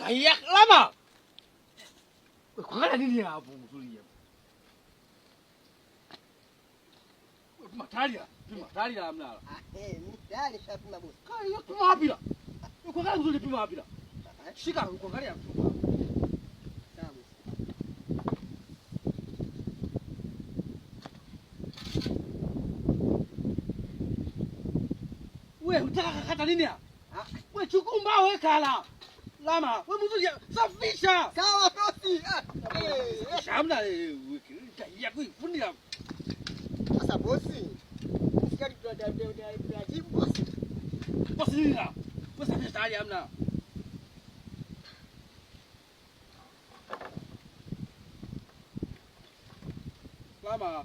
Kaya lama. Kuangalia nini hapo mzuri hapo? Pima tayari, pima tayari hamna. Ah, eh, mimi tayari shapima bosi. Kaya pima wapi la? Kuangalia mzuri pima wapi la? Shika kuangalia mtu. Sawa bosi. Wewe unataka kukata nini hapa? Wewe chukua mbao weka la. Lama, wewe mzuri safisha. Sawa bosi. Ah, eh, eh. Hamna ya kuifunia. Sasa bosi. Sikia tunajibu bosi. Bosi nini la? Wewe safisha tayari hamna. Lama,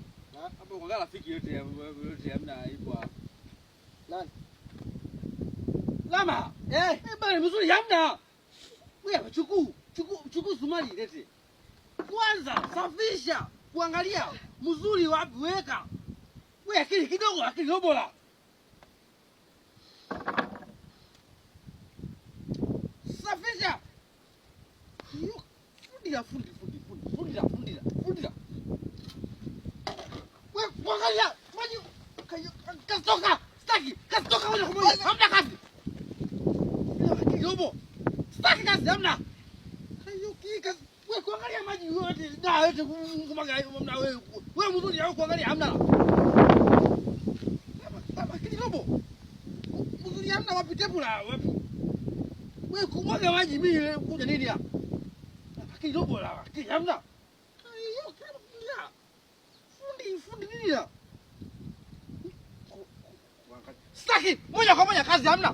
hapo kwa rafiki yote yote hamna ipo hapa. Nani? Lama, Eh, eh bana mzuri hamna. Wewe chukua, chukua, chukua sumari lete. Kwanza safisha, kuangalia mzuri wapi weka. Wewe akili kidogo, akili robola. Safisha. Fundila, fundi, fundi, fundi, fundila, fundila, fundila. Wewe kuangalia maji kastoka, sitaki, kastoka moja kwa moja. Hamna kazi. Akili robo. Sitaki kazi hamna. Hayo kika wewe kuangalia maji yote da yote kumwaga hamna wewe. Wewe mzuri yao kuangalia hamna. Kama akili robo. Mzuri hamna wapi tepu la wapi. Wewe kumwaga maji mimi kuja nini hapa? Akili robo la akili hamna. Hayo kama fundi fundi nini ya? Sitaki moja kwa moja kazi hamna.